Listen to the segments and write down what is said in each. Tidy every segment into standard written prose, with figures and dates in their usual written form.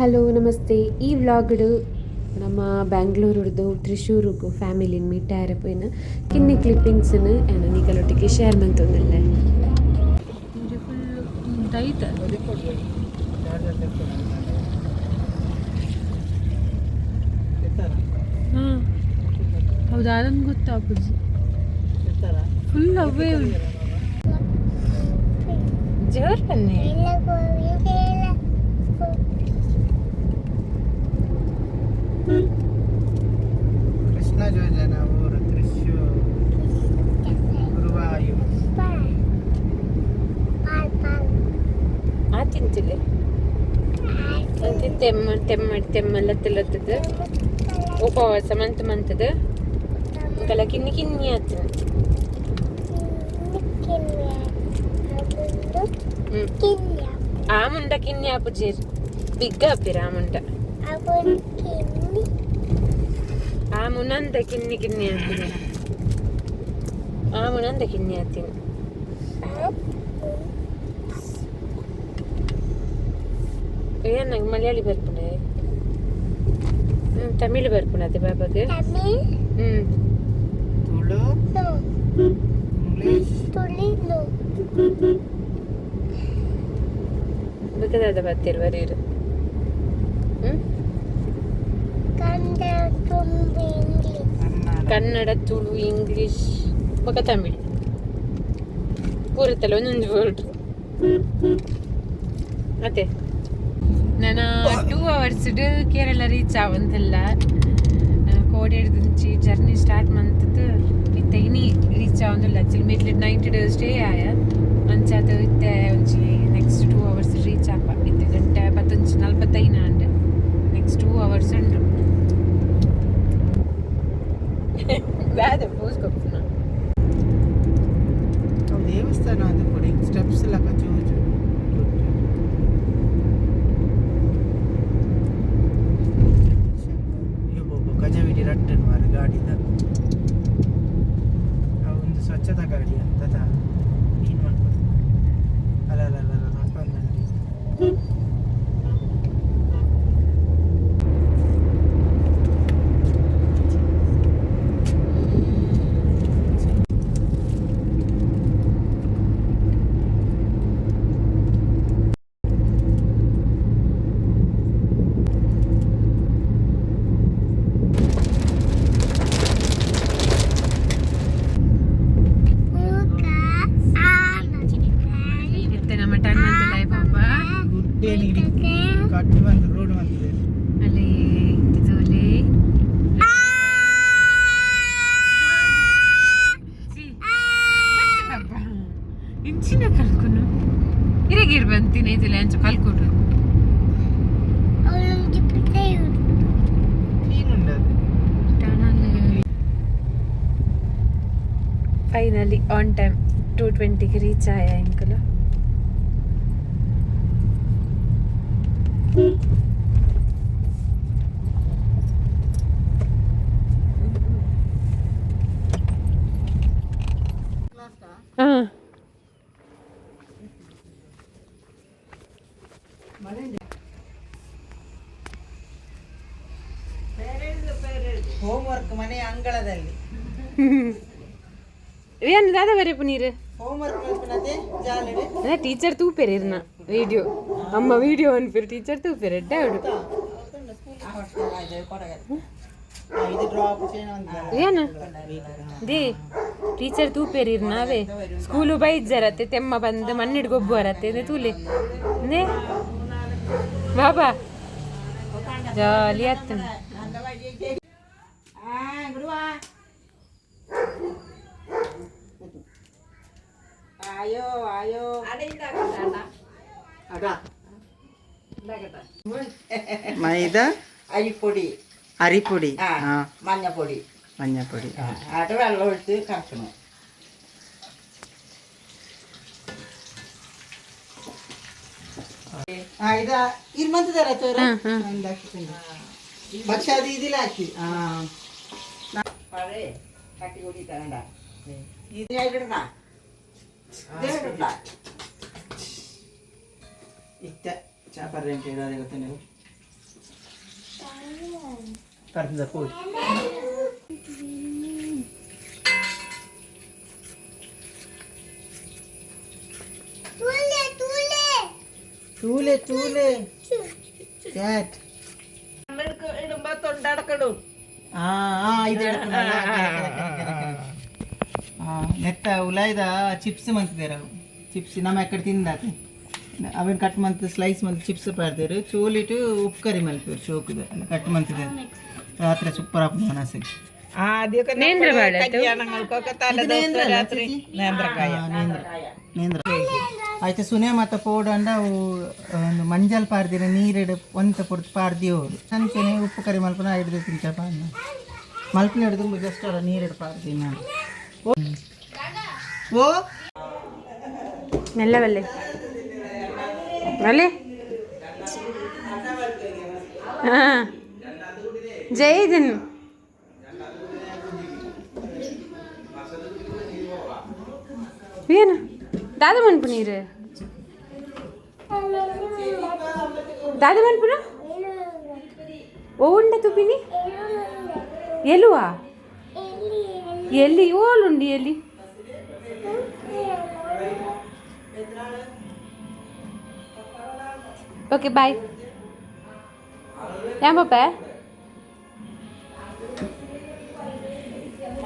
Hello namaste. ಈ ವ್ಲಾಗ್ಡ್ ನಮ್ಮ ಬ್ಯಾಂಗ್ಳೂರುಡ್ದು ತ್ರಿಶೂರುಗು family meet ಆಯರೆ ಪೋಯಿನ ಕಿನ್ನಿ ಕ್ಲಿಪ್ಪಿಂಗ್ಸ್ನು ಯಾನ್ ನಿಕಲೊಟ್ಟಿಗೆ ಶೇರ್ ಮಂತೊಂದುಲ್ಲೆ. ದೈತ. ಹಾಂ ಹೌದು, ಅದೊಂದು ಗೊತ್ತಾಪುಜಿ. ಫುಲ್ ಅವೇ ಉಂಟು. ಜೋರ್ ಬನ್ನಿ. ಕೃಷ್ಣ ಜೋಜನ ಊರು ತ್ರಿಶೂರ್, ಗುರುವಾಯೂರ್. ಆ ತಿಂತಿಲ್ಲ ಅಂತೆ. ತೆಮ್ಮ ತೆಮ್ಮ ತೆಮ್ಮ ಲತ್ತು ಲತ್ತದ ಉಪವಾಸ ಮಂತ್ ಮಂತದ ಇಂಕಲ ಕಿನ್ನಿ ಕಿನ್ನಿ ಆತನ. ಆ ಮುಂಡ ಕಿನ್ನಿ ಆಪುಜೇರ್, ಬಿಗ್ಗ ಆಪಿರ ಆ ಮುಂಡ. ಆ ಮುನಂದ ಕಿನ್ನಿ ಕಿನ್ನಿ ಆತೀನಿ, ಆ ಮುನಂದ ಕಿನ್ನಿ ಆತೀನಿ. ಏನ್ ಮಲಯಾಳಿ ಬರ್ಪುಂಡೆ? ತಮಿಳು ಬರ್ಪುಂಡತೆ ಬಾಬಾಗ. ತುಳು, ಇಂಗ್ಲಿಷ್. ಬೇಕಾದ ಬರ್ತಿರು ಬರೀರು. ಕನ್ನಡ. ಕನ್ನಡ, ತುಳು, ಇಂಗ್ಲಿಷ್ ಬೊಕ ತಮಿಳ್ ಪೂರತ್ತಲ್ಲ ಒಂದೊಂದು ವರ್ಡ್ ಅತ್ತೆ. ನಾನು 2 ಅವರ್ಸ್ ಕೇರಳ ರೀಚ್ ಆವಂತಿಲ್ಲ. ಕೋಡೆಡ್ದಿಂಚಿ ಜರ್ನಿ ಸ್ಟಾರ್ಟ್ ಮಂತದ್ದು ಇತ್ತೆ ಇನಿ ರೀಚ್ ಆವೊಂದುಲ್ಲ. ಆಕ್ಚುಲಿ ಮೆಟ್ಲಿಡ್ 90 ಡೇಸ್ ಸ್ಟೇ ಆಯ. ಅಂಚಾದ್ ಇತ್ತೆ ಒಂಜಿ ನೆಕ್ಸ್ಟ್ 2 ಅವರ್ಸ್ ರೀಚ್ ಆಪ. ಇತ್ತೆ ಗಂಟೆ ಪತ್ತೊಂಜಿ ನಲ್ವತ್ತೈದು and next 2 hours ಉಂಟು. ಬ್ಯಾದ ಪೋಸ್ ಕೊಪ್ಪುನ. ದೇವಸ್ಥಾನ ಅದು ಕೊಡಿ ಸ್ಟೆಪ್ಸ್ ಲಕ ಚೂಜು. ಗಜವಿಡಿ ರಟ್ಟನ್ ಮಾರ ಗಾಡಿದ. ಒಂದು ಸ್ವಚ್ಛತಾ ಗಾಡಿ ಅಂತ ಕ್ಲೀನ್ ಮಾಡ್ಬೋದು. ಅಲ್ಲ ಅಲ್ಲ ಅಲ್ಲ ಅಲ್ಲ, ಮತ್ತೊಂದು. ಇತ್ತೆ ನಮ್ಮ ಟನ್ ಅಂತ ಪಾಪ. ಗುಡ್ಡೆ ಕಟ್ ಬಂದು ರೋಡ್ ಬಂದಿದೆ. ಅಲ್ಲಿ ಇತ್ತುಲೆ. ಇಂಚಿನ ಕಲ್ಕುನು ಇರಗಿರ್ ಬಂತೀನಿ ಇದಿಲ್ಲ ಅಂಚ ಕಲ್ಕೊಡು. ಕ್ಲೀನ್ ಉಂಟು ಅದು. ಫೈನಲಿ ಆನ್ ಟೈಮ್ 2:20ಗೆ ರೀಚ್ ಆಯ ಎಂಕಲು. ಹಾಂ. ಹೋಮ್ವರ್ಕ್ ಮನೆಯ ಅಂಗಳದಲ್ಲಿ. ಏನು ದಾದ ಬರೆಪು ನೀರು? ಹೋಮ್ವರ್ಕ್ ಮಲ್ಪನತೆ ಜಾಲಡೆ. ಅದೇ ಟೀಚರ್ ತೂಪೆರ್ ಇರ್ನ ವೀಡಿಯೋ. ಅಮ್ಮ ವೀಡಿಯೋ ಅನ್ಪಿರ್, ಟೀಚರ್ ತೂಪೆರ್ ಎಡ್ಡೆ ಅವಡು. ಇದು ಡ್ರಾಪ್. ಏನು they teacher ತೂಪೆರ್ ಇರ್ನ. ಅವೇ ಸ್ಕೂಲು ಬೈಜರತ್ತೆ, ತೆಮ್ಮ ಬಂದು ಮಣ್ಣಿಡ್ ಗೊಬ್ಬು ಬರತ್ತೆ. ಇದೆ ತೂಲೆ ನೇ ಬಾಬಾ, ಜಾಲಿ ಆತನ. ಆಯೋ ಆಯೋ. ಮೈದಾ. അരിപ്പൊടി. അരിപ്പൊടി. ആ. ആ. മഞ്ഞപ്പൊടി. മഞ്ഞപ്പൊടി. അത് വെള്ളം ഒഴിച്ച് കറക്കണം. ആ, ഇത് ഇരുമന്ത് തരാത്തോര ഉണ്ടാക്കിയിട്ടുണ്ട്. പക്ഷെ അത് ഇതിലാക്കി ആ. പഴയ കട്ടി കൂടി തരണ്ട. ഇതിനായിട്ടിടണ, ഇതിലിടണ്ട. ഇറ്റ ചാപ്പറ. ಕರ್ದ ಪೋಯಿ. ತೂಲೆ ತೂಲೆ ಕ್ಯಾಟ್. ഇടുമ്പോ തൊണ്ടടക്കടും. ಆ ಆ ಇದು ನೆತ್ತ ಉಲಾಯ್ದ ಚಿಪ್ಸ್ ಮಂತಿದ್ದೇರ. ಚಿಪ್ಸ್ ನಮ್ಮ ಎಕ್ಕಡೆ ತಿಂದಾಕ ಅವೆನ್ ಕಟ್ ಮಂತ್ ಸ್ಲೈಸ್ ಮಂತ್ ಚಿಪ್ಸ್ ಪಾಡ್ದೇರು. ಚೋಲಿಟ್ಟು ಉಪ್ಪು ಕರಿ ಮಲ್ಪೇರು. ಚೋಕುದ ಕಟ್ ಮಂತಿದೆ. ರಾತ್ರಿ ಸೂಪರ್ ಆಪುಂಡು ಮನಸ್ಸಿಗೆ. ആദ്യമൊക്കെ കല്യാണങ്ങൾക്കൊക്കെ തലേദിവസം രാത്രി നേന്ത്രക്കായ. ನೇಂದ್ರ ಆಯ್ತು. ಸುನೆ ಮತ್ತ ಪೋಡಂಡ ಅವು ಒಂದು ಮಂಜಲ್ ಪಾರ್ದಿರ ನೀರಿಡು ಒಂತ ಪೊರ್ತು ಪಾರ್ದಿಯೋರು. ಅಂಚನೆ ಉಪ್ಪು ಕರಿ ಮಲ್ಪನ ಹಿಡ್ದು ತಿಂಚ ಪಾಡ್ನ ಮಲ್ಪನ ಹಿಡಿದು ಜಸ್ಟ್ ಅವರ ನೀರಿಡು ಪಾರ್ದಿ ನಾನು. ಓ ಓ. ಮೆಲ್ಲ ಬಲ್ಲೆ ಬಲ್ಲೆ. ಹಾ ಜೈದನ್. ಏನು ದಾದ ಮನ್ಪು ನೀರು ದಾದ ಮನ್ಪುನ ಓ ಉಂಡ ತುಪಿನಿ ಎಲುವಾ ಎಲ್ಲಿ ಓಲುಂಡಿ ಎಲ್ಲಿ. Okay bye. ಯಾ ಪಾಪ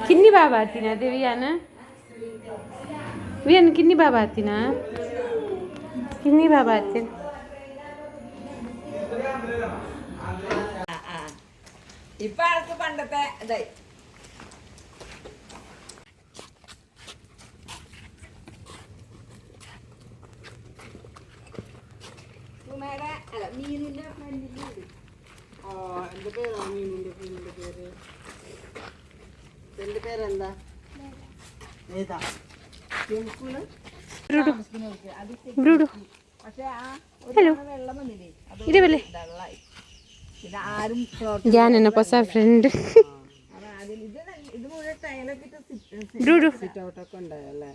ಕಿನ್ನಿ ಬಾಬಾ ಆತಿನ ದೇವಿಯಾನ ವಿಯನ್ ಕಿನ್ನಿ ಬಾಬಾ ಆತಿನ ಕಿನ್ನಿ ಬಾಬಾ ಆತಿನ. ഇപ്പൊ ആൾക്ക് പണ്ടത്തെ ഇതായി. അല്ല മീനിന്റെ എൻ്റെ പേരാ മീനിൻ്റെ മീനിൻ്റെ പേര് എൻ്റെ പേരെന്താ? ഏതാ? ಬ್ರೂಡು. പക്ഷെ ആ ഹലോ. വെള്ളം വന്നില്ലേ, അത് ಇದೇ ಬಲ್ಲೆ. വെള്ളമായി. പിന്നെ ആരും ಜ್ಞಾನನ ಹೊಸ ಫ್ರೆಂಡ್. ഇത് ഇത് മുഴുവൻ ടൈലൊക്കെ ഇട്ട് ಬ್ರೂಡು. ഔട്ടൊക്കെ ഉണ്ടായല്ലേ?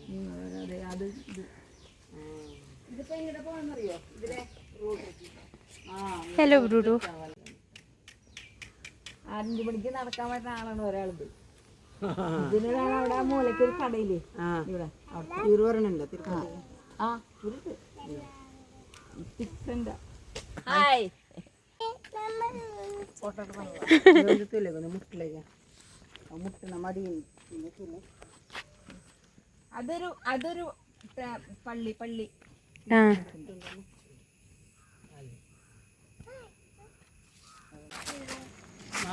അത് ഇത് ഇതിപ്പോ എങ്ങോട്ട് പോകാന്നറിയോ ഇതിലെ? ഹലോ ബ്രൂഡു. 5 മണിക്ക് നടക്കാൻ പറ്റുന്ന ആളാണ് ഒരാളിത്. ഇതിനൊരാൾ അവിടെ ആ മൂലയ്ക്ക് ഒരു കടയില്ലേ ഇവിടെ അവിടെ. തിരുവരണുണ്ടോ തിരുപ്പതി? ആ ഹായ്. മുട്ടിലേക്ക് മുട്ടണ മടി. അതൊരു അതൊരു പള്ളി പള്ളി. ಹಾ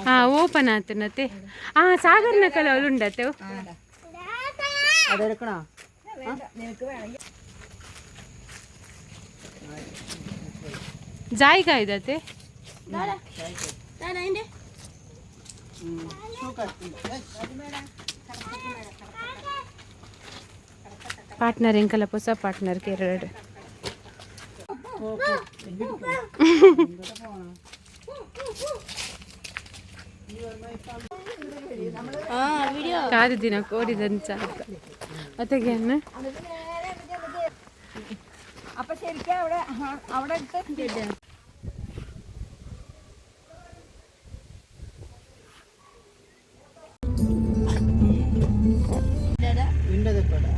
ಹಾ ಓಪನ್ ಆತನತೆ. ಆ ಸಾಗರ್ನ ಕಲ ಉಂಡತೆ. അതെടുക്കണോ? നിനക്ക് വേണമെങ്കിൽ. ಜಾಯಿಗ ಇದತೆ. ಪಾರ್ಟ್ನರ್ ಎಂಕಲ ಹೊಸ ಪಾರ್ಟ್ನರ್ ಕೇರಳ. ಕಾದು ದಿನ ಕೋರಿದಂಚ ಅತ್ತಗೆ ಅನ್ನ. അപ്പൊ ശരിക്കും അവിടെ അവിടെ അടുത്ത് വിൻഡോ തെക്കോട്ടാ.